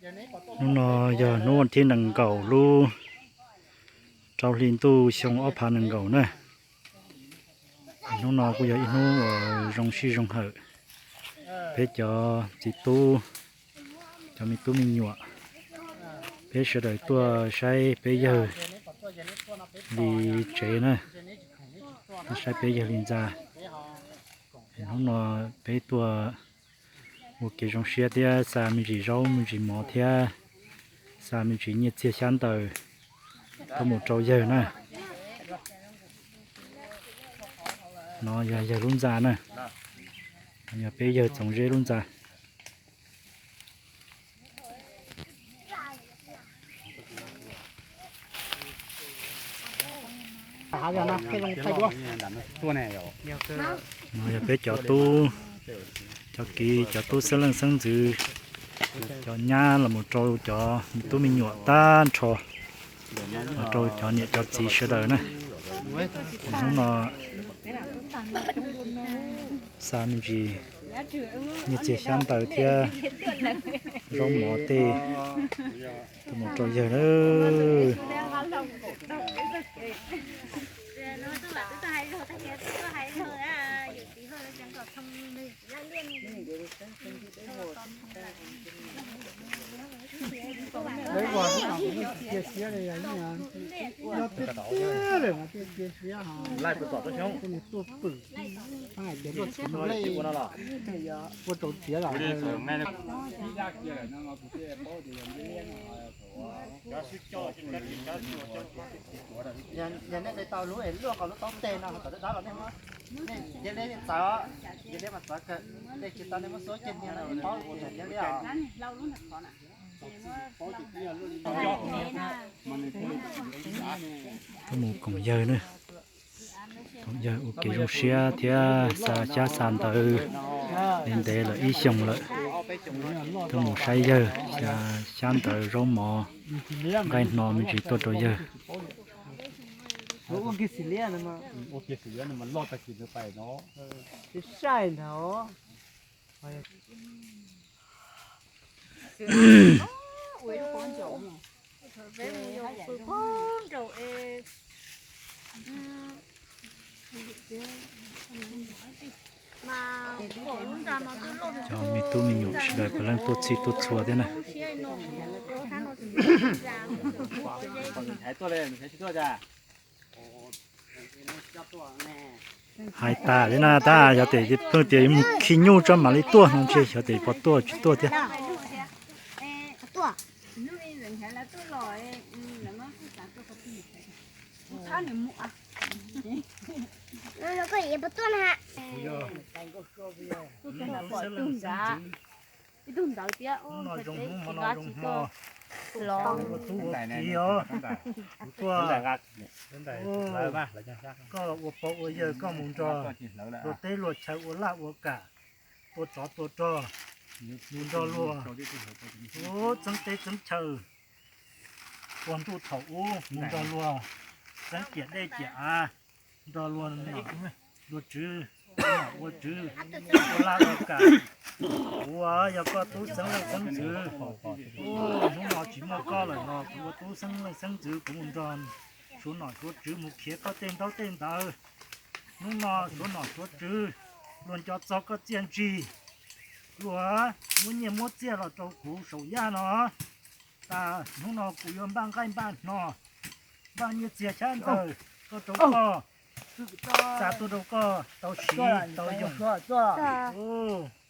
Hnub no yog hnub thib nees nkaum lub rau hli ntuj xyoo ob phav nees nkaum na. Hnub no kuj yog ib hnub uas zoo sij zoo hawm. Peb cov txiv tub, cov me tub me nyuam, peb sawv daws tuaj saib peb yawg li tsev na, tuaj saib peb yawg li ntxa. Hnub no peb tuaj ua kev zoo siab thiab xa me ntsis zaub me ntsis mov thiab xa me ntsis nyiaj txiag xyab ntawv tuaj mus rau yawg na. No yog yawg lub ntxa na, yog peb yawg Txoov Zeb lub ntxa. No yog peb cov tub, cov kiv, cov tub xeeb leej xeeb ntxwv, cov nyab los mus rau cov me tub me nyuam tag nrho, los rau cov niam cov txiv sawv daws na. Hnub no xa me ntsis nyiaj txiag xyab ntawv thiab zaub mov tej tuaj mus rau yawg na. Cia siab li, yog tiag tiag li mas thiaj cia siab, tuaj pwm, hais tias luaj txiv nplej ua rau tiav los. Yog nej qis tau lub es luaj nkaus lub taub teg no kom dab dab los nej muab, nej cia li txawv, cia li mas txawv kawg, nej tsis tau nej muab xuab ceg niag no paub tias yog liaj os. Tuaj mus koom yawg na, koom yawg ua kev zoo siab thiab xa xyab xa ntawv ntev ntev lawm ib xyoos lawm. Tuaj mus saib yawg, xa xyab ntawv zaub mov nqaij hno me ntsis tuaj rau yawg. Cov me tub me nyuam sawv daws puav leej tuaj txhij tuaj txhua thiab na. Hais tas li na, tab yog tias pheej tias mus khi nyuj tso mam li tuaj no ntshe xyov tias puas tuaj tsis tuaj thiab. Ib tug ntawd thiab, hnub no zoo hnub hmo no zoo hmo, ua tub ua kiv os, kuv tuaj koj ua pog ua yawg koj mus nrog luag teb luag chaw ua laj ua kam, tua tsov tua rog mus nrog luag, ub, txeeb teb txeeb chaw, ua ntuj thaum ub mus nrog luag txeeb ciam dej ciam av, nrog luag nom luag tswv, ua nom ua tswv, ua laj ua kam. Kuv yog koj tub xeeb leej xeeb ntxwv, hnub no tsis muaj koj lawm no kuv ua tub xeeb leej xeeb ntxwv kuv mus nrog suav nom suav tswv mus khiav koj tej ntaub tej ntawv. Hnub no suav nom suav tswv luag nco txog koj txiaj ntsig, luag muab nyiaj muab txiaj los rau kuv saum yaj no. Tas hnub no kuv yuav npaj nqaij npaj hno, npaj nyiaj txiag xyab ntawv tuaj rau koj, xa tuaj rau koj tau siv tau yoog.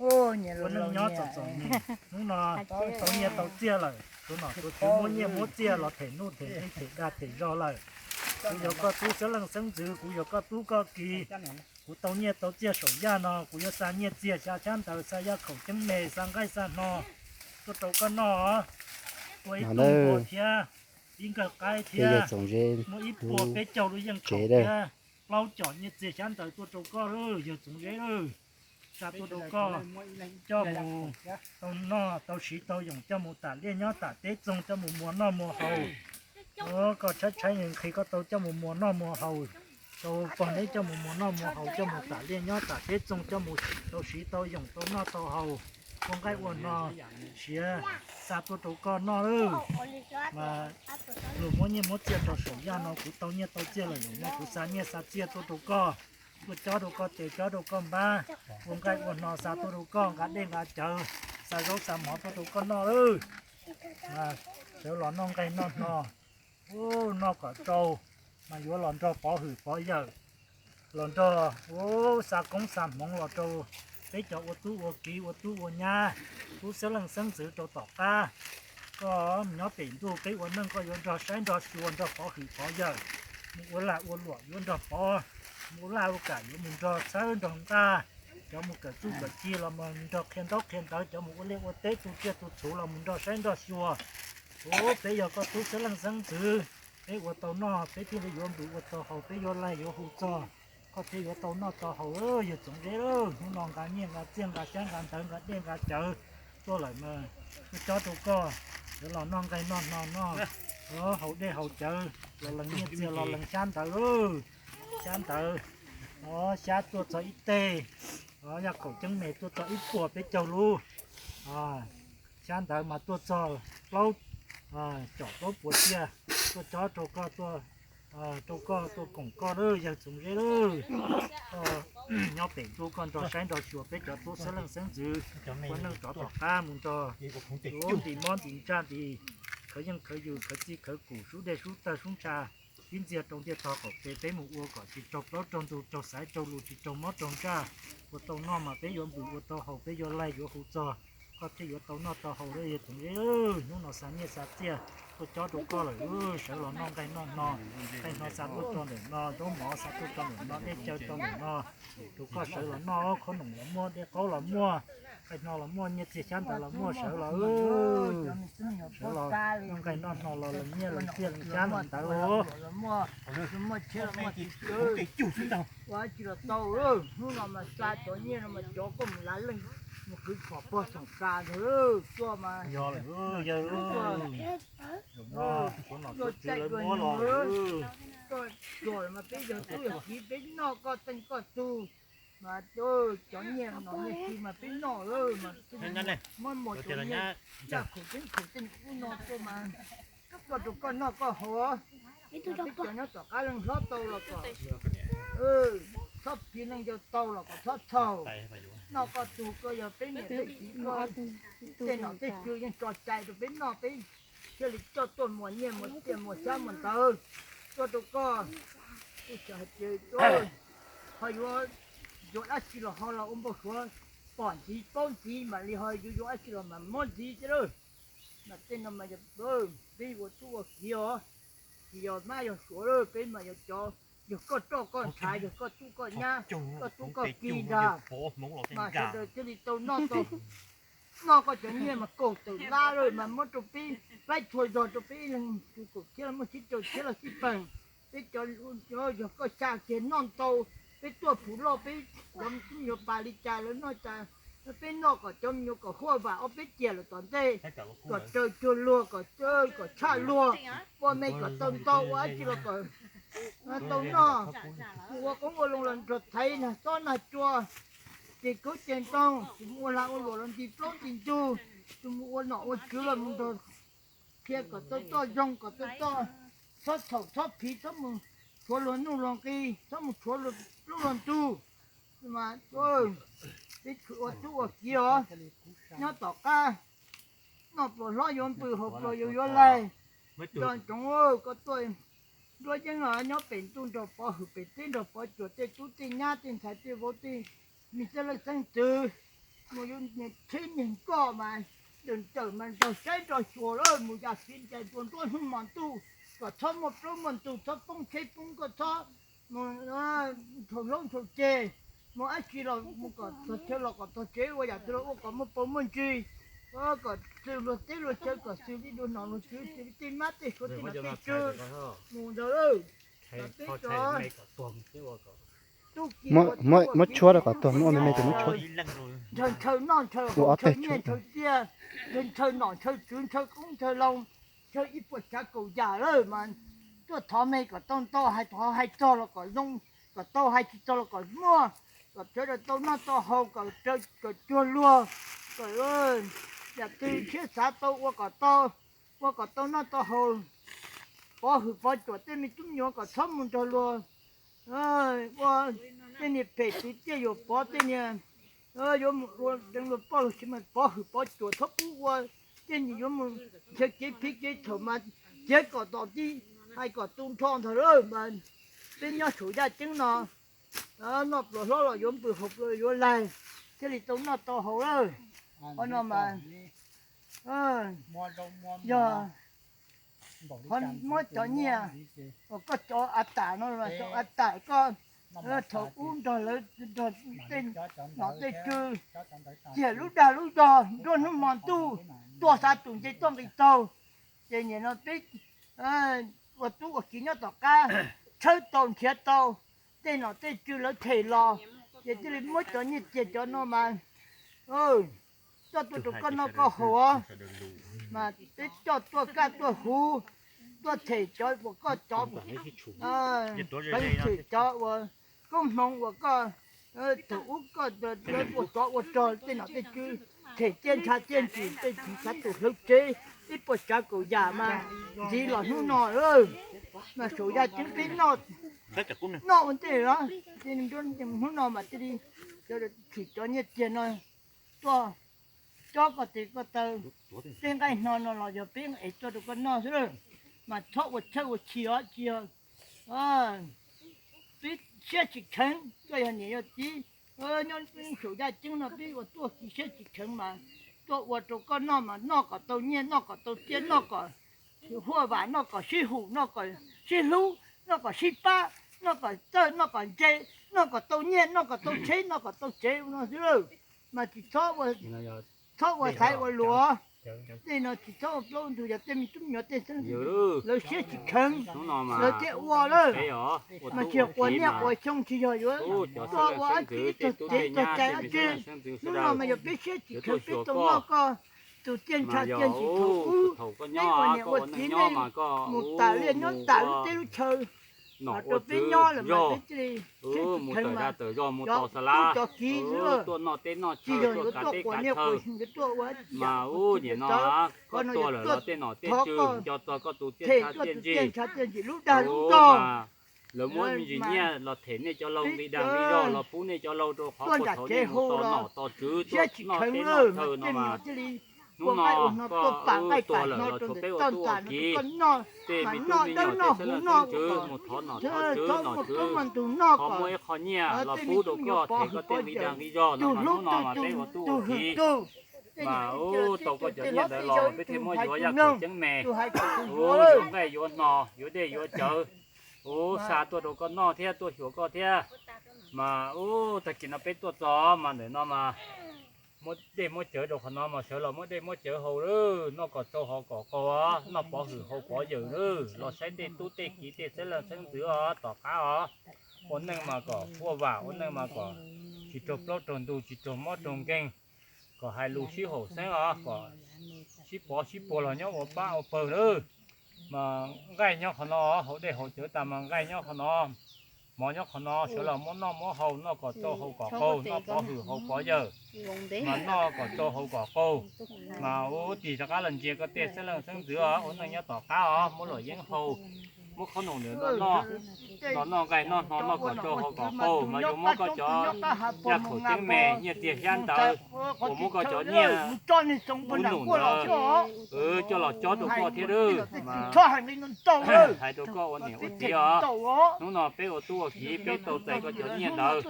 Ua neej nyob txom txom nyem, hnub no tau nyiaj tau txiaj lawm, suav nom suav tswv muab nyiaj muab txiaj los them nuj them nqi them dag them zog lawm. Kuv yog koj tub xeeb leej xeeb ntxwv, kuv yog koj tub koj kiv. Kuv tau nyiaj tau txiaj saum yaj no, kuv yuav xa nyiaj txiag, xa xyab ntawv, xa yaj khaum ceeb me, xa nqaij xa hno tuaj rau koj noj, tua ib tug npua thiab, ib nkawg qaib thiab, muaj ib puas peb caug lub yeej khaum thiab, plaub com nyiaj txiag xyab ntawv tuaj rau koj, yawg Txoov Zeb. Xa tuaj rau koj coj mus tau noj tau siv tau yoog, coj mus tam liaj nyob tam teb txoog, coj mus muas noj muas haus. Koj tshaib tshaib nqhis koj tau coj mus muas noj muas haus, tau pog neb coj mus muas noj muas haus, coj mus tam liaj nyob tam teb txoog, coj mus tau siv tau yoog tau noj tau haus. ua nqaij ua hno siav xa tuaj rau koj noj lawm. Mas luag muab nyiaj muab txiaj rau saum yaj no kuv tau nyiaj tau txiaj lawm, zaum no kuv xa nyiaj xa txiaj tuaj rau koj, tuaj cob rau koj tes cob rau koj npab, ua nqaij ua hno xa tuaj rau koj, nqa dej nqa cawv, xa zaub xa mov tuaj rau koj noj lawm. Sawv los noj nqaij noj hno, noj kom tsau, mas yuav los nrog pov hwm pov yawm, los nrog xa koob xa hmoov los rau peb cov ua tub ua kiv ua tub ua nyab, tub xeeb leej xeeb ntxwv rau tom qab. Koj nyob pem ntuj peb ua neej koj yuav nrog saib nrog xyuas nrog pov hwm pov yawm, mus ua lag ua luam yuav nrog pov, mus ua laj ua kam yuav mus nrog txhawb nrog nqaj, cov mus kawm txuj kawm ci los mus nrog qhia ntaub qhia ntawv, cov mus ua liaj ua teb tu tsiaj tu txhuv los mus nrog saib nrog xyuas. Ub, peb yog koj tub xeeb leej xeeb ntxwv, peb ua tau noj peb thiaj li yuav npws ua tau haus, peb yuav laig yuav hu txog, koj thiaj yuav tau noj tau haus. Yawg Txoov Zeb, hnub no nqa nyiaj nqa txiaj nqa xyab nqa ntawv nqa dej nqa cawv tuaj lawm mas, tuaj cob rau koj, yuav los noj nqaij noj hno noj, haus dej haus cawv, los lees nyiaj txiag los lees xyab ntawv, xyab ntawv, xyab tuaj txog ib teg, yaj khaum ceeb me tuaj txog ib puas peb caug lub, xyab ntawv mas tuaj txog plaub, caum plaub puas tsiaj, tuaj cob rau koj, tuaj rau koj, tuaj koom koj lawm yawg Txoov Zeb lawm. Nyob pem ntuj koj nrog saib nrog xyuas peb cov tub xeeb leej xeeb ntxwv, ua neej rov tom qab mus nrog nti mob nti ntsaj nti khawv yeej khawv yws khawv txij khawv kum sub dej sub tawg sub ntsha, tib ntxiag rau ntiaj tog qaum tsev peb mus ua kom tsis raug plaub raug ntug raug xaiv raug lus tsis raug mob raug ntsaj, ua tau noj mas peb yuav npws ua tau haus peb yuav laig yuav hu txog, koj thiaj yuav tau noj tau haus lawm yawg Txoov Zeb. Hnub no xa nyiaj xa txiaj tuaj cob rau koj lawm, sawv los noj nqaij noj hno, nqaij hno xa tuaj rau ntawm no, zaub mov xa tuaj rau ntawm no, dej cawv rau ntawm no, rau koj sawv los noj, khaub noom los muaj, dej qaub los muaj, nqaij hno los muaj, nyiaj txiag xyab ntawv los muaj, sawv los, sawv los noj nqaij noj hno los lees nyiaj lees txiaj lees xyab lees ntawv. Ua tsis los tau, hnub no mas xa cov nyiaj no mas cov koj mus lav leej mus khwv phom pog xoom xa ntag, tuaj mas yog tuaj caij dua ntag, tuaj mas peb yog tub yog kiv peb noj koj teej koj tug, mas cov nyiaj nom nyiaj txiv mas peb noj mas muab muag cov nyiaj yaj khaum teeb khaum teej ub no tuaj mas tuaj rau koj noj koj haus. Peb cov nyob tom qab leej hlob tau los kom txhob phiv, leej yau tau los kom txhob txhaum. Noj koj tug koj yog peb niam peb txiv koj, tej nom tej tswv yeej tso cai rau peb noj, peb thiaj li coj tuaj muas nyiaj muas txiaj muas xyab muas ntawv tuaj rau koj. Kuv xav hais tias ho yuav yuav dab tsi los ho los ua npau suav pom ntxiv paub ntxiv mam li ho yuav yuav dab tsi los mam muab ntxiv thiab lawm. Mas tej no mas yog peb ua tub ua kiv os, tsis yog mab yog suav lawm, peb mas yog cov, yog koj roj koj ntshav, yog koj tub koj nyab, koj tub koj kiv ntag, mas sawv daws thiaj li tau noj tau. Noj koj cov nyiaj mas kaum tawm lab lawm mas muab rau peb, faib txhua zog rau peb ib leeg, kaum txhiab los muaj tsib rau txhiab los sib peem. Peb cov yog koj xya kiag noj ntau, peb tuaj phuv loj peb cov me nyuam pas li cas lawv noj cas, peb noj kom cov me nyuam kom huaj vam ob peb tiam lawm tom ntej, kom raws cuag luag, kom tshaj luag, ua me kom tau ntau, ua dab tsi los kom tau noj. Mus ua qoob ua loo los nrog thaiv nag xob nag cua, ces kub ces ntoo, tus mus ua lag ua luam los nti plaub nti ntug, tus mus ua nom ua tswv los mus nrog qhia kom tau txoj zoo, kom tau txoj, txhob txhaum txhob phiv, txhob mus tshuav luag nuj luag nqi, txhob mus tshuav luag lub luag ntug. Mas peb ua tub ua kiv os, nyob tom qab, noj pluas hlob yuav npws, haus pluas yuav yuav laig. Nco ntsoov koj tuaj nruab yeeb los nyob pem ntuj nrog pov hwm, pem teb nrog pov cuam, tej tub tej nyab tej ntxhais tej vauv tej me xeeb leej xeeb ntxwv, mus yuav niag tsheb niag nkoj mas dawm ntawm mas nrog saib nrog xyuas lawm, mus yam xiv ncaim nruas nruab hnub hmo ntuj, kom txhob muaj plaub muaj ntug, txhob poob tsheb poob nkoj, txhob mus nthau hlaub nthau ceg, mus dab tsi los mus kom txog chaw los kom txog tsev, ua yam twg los ua kom muaj paus muaj ntsis, kom xws luag teb luag chaw, kom xws li luag nom luag tswv, xws li tej mab tej suav tej nom tej tswv mus ntawd lawm. Peb cov tub ki muab tshuab rau kom tuag, muab me me tus muab tshuab. Ntshaw ntshaw noj ntshaw haus, ntshaw nyiaj ntshaw txiaj, ntshaw nom ntshaw tswv, ntshaw qoob ntshaw loo, ntshaw ib puas tsav kaum yam lawm mas tuaj thov me kom tau ntau, hais thov hais txog los kom zoo, kom tau, hais tsis txog los kom muaj, kom sawv daws tau noj tau haus, kom raws kom cuag luag, Yam twg thiaj xav tau ua kom tau, ua kom tau noj tau haus, pov hwm pov cuam tej me tub me nyuam kom txhob mus nrog luag ua tej niag phem, tej yuam pov tej niag yuav mus ua deev luag poj luag sev mas pov hwm pov cuam txhob pub ua. Tej niag yuav mus nrhiav kev phiv kev txhaum mas cia kom tom tib, hais kom tu nrho ntag lawm mas peb nyob saum yaj ceeb no noj pluas hlob los yuav npws haus pluas yuav laig thiaj li tau noj tau haus lawm. Qhov no mas yog muab cov nyiaj uas koj cov av tam no los cov av tam koj thaum ub nrog lawv nrog tej nom tej tswv ciam lub dag lub zog nruab hnub hmo ntuj tuaj xav tus nce tuaj nqis taug. Ces nim no peb ua tub ua kiv nyob tom qab tshawb tau nrhiav tau tej nom tej tswv lawv them los, ces thiaj li muab cov nyiaj txiag cov no mas coj tuaj rau koj noj koj haus os. Mas peb coj tuaj kaj tuaj huv, tuaj them cov uas koj cov peev xwm cov uas koob hmoov uas koj thaum ub koj ua tsov ua rog tej nom tej tswv them ciaj ntshav ciaj ntsws tej txiv xav tus hlawv tsev ib puas tsav kaum yam mas ntxiv los hnub no mas saum yaj ceeb peb noj ua ntej los hnub no mas thiaj li chim cov nyiaj txiag no tuaj cob koj tes koj taw, peb nqaij hno no los yog peb ev tuaj rau koj noj xwb, mas txhob ua txhawj ua chim os, tsis yog peb siab tsis kheev, koj yog niam yog txiv nyob saum yaj ceeb no peb ua tub ua kiv siab tsis kheev mas tuaj ua rau koj noj mas noj kom tau nyiaj noj kom tau txiaj noj kom huaj vam noj kom sib hum noj kom sib hlub noj kom sib pab noj kom txawj noj kom ntse noj kom tau nyiaj noj kom tau tsheb noj kom tau tsev no xwb lawm. Mas tsis txhob ua xaiv ua luam, tej no tsis txhob ua plaub ntug yog tej me tub me nyuam tej xeeb ntxwv lawv siab tsis kheev, lawv thiaj ua lawm. Mas tsis yog quas niaj quas xyoo tsis yog yuav tuaj ua ob tug ib tug txiv tug cai ob tug, hnub no mas yog peb siab tsis kheev peb tau noj koj tus ciaj ntshav ciaj ntsws thaum ub, nej ua niam ua txiv nej mus tas liaj nyob tas lub teb lub chaw, rau peb nyob lawm mas peb thiaj li siab tsis kheev mas cov tub cov kiv xwb, tsis yog yuav tuaj quas niaj quas xyoo yuav tuaj ua yam ub nim no koj no yuav tuaj thov koj them koj tus ciaj ntshav ciaj ntsws lub dag lub zog. Lawv muab me ntsis nyiaj los them nej cov laug nqi dag nqi zog los pub nej cov laug rau qhov puag thaum nej mus tos nom tos tswv tuaj noj teb noj chaw no mas hnub no koj tuag lawm los tshuav peb ua tub ua kiv, tej me tub me nyuam tej xeeb leej xeeb ntxwv mus thov nom thov tswv nom tswv ho muaj ib qho nyiaj los pub rau koj them koj tej nqi dag nqi zog no mas hnub no mas peb ua tub ua kiv mas ub tau koj cov nyiaj ntawd los peb thiaj muab yuav yaj khaum ceeb me, ub yuav nqaij yuav hno yuav dej yuav cawv, ub xa tuaj rau koj noj thiab tuaj xyuas koj thiab. Mas ub tag kis no peb tuaj txog mas ntawm no mas muab dej muab cawv rau qhov no mas sawv los muab dej muab cawv haus lawm, noj kom tsau haus kom qaug, noj pov hwm haus pov yawm lawm, los saib tej tub tej kiv tej xeeb leej xeeb ntxwv os tom qab os. Ua neej mas kom huaj vam, ua neej mas kom tsis raug plaub raug ntug tsis raug mob raug nkeeg, kom hais lus sib haum xeeb os, kom sib pov sib puag los nyob ua pab ua pawg lawm. Mas nqaij nyob qhov no, haus dej haus cawv tas mas nqaij nyob qhov no, mov nyob qhov no, sawv los muab noj muab haus, noj kom tsau haus kom qaug, noj pov hwm haus pov yawm, mas noj kom tsau haus kom qaug. Mas ub tig rov qab los ntsia koj tej xeeb leej xeeb ntxwv os, ua neej nyob tom qab os, muab luam yeeb haus, muab khob noom ntawm no noj, noj noj nqaij noj hno noj kom tsau haus kom qaug, mas yuav muab koj cov yaj khaum ceeb me nyiaj txiag xyab ntawv uas muab koj cov nyiaj ub num ntawd coj los cob rau koj thiab lawm. Mas hais rau koj ua niam ua txiv os, hnub no peb ua tub ua kiv peb tau txais koj cov nyiaj ntawd,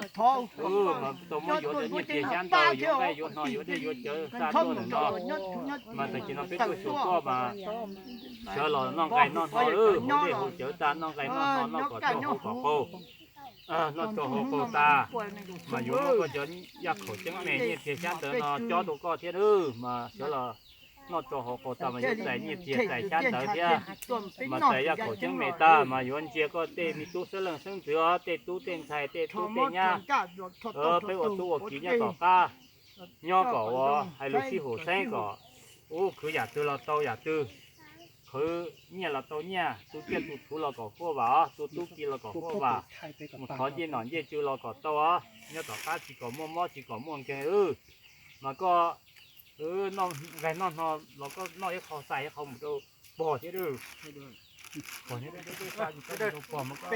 mas tau muab yuav cov nyiaj txiag xyab ntawv yuav nqaij yuav hno yuav dej yuav cawv xa tuaj ntawm no. Mas tag kis no peb tuaj xyuas koj mas sawv los noj nqaij noj hno lawm, haus dej haus cawv tas noj nqaij noj hno noj kom tsau haus kom qaug, noj tsau haus qaug tas, mas yuav muab koj cov yaj khaum ceeb me nyiaj txiag xyab ntawv no cob rau koj thiab lawm. Mas sawv los noj tsau haus qaug tas mas yuav txais nyiaj txiag txais xyab ntawv thiab, mas txais yaj khaum ceeb me tag mas yuav ntsia koj tej me tub xeeb leej xeeb ntxwv os, tej tub tej ntxhais tej tub tej nyab, peb ua tub ua kiv nyob tom qab, nyob kom ua hais lus sib haum xeeb kom ub khwv yam twg los tau yam twg, khwv nyiaj los tau nyiaj, tu tsiaj tu txhuv los kom huaj vam os, tu tub ki los kom huaj vam, mus thov ncej nom ncej tswv los kom tau os, nyob tom qab tsis kom muaj mob tsis kom muaj nkeeg. Mas koj Nqaij noj hno los koj noj ib qho xais ib qho mus rau pog thiab. Pog thiab, pog mus rau pog mas koj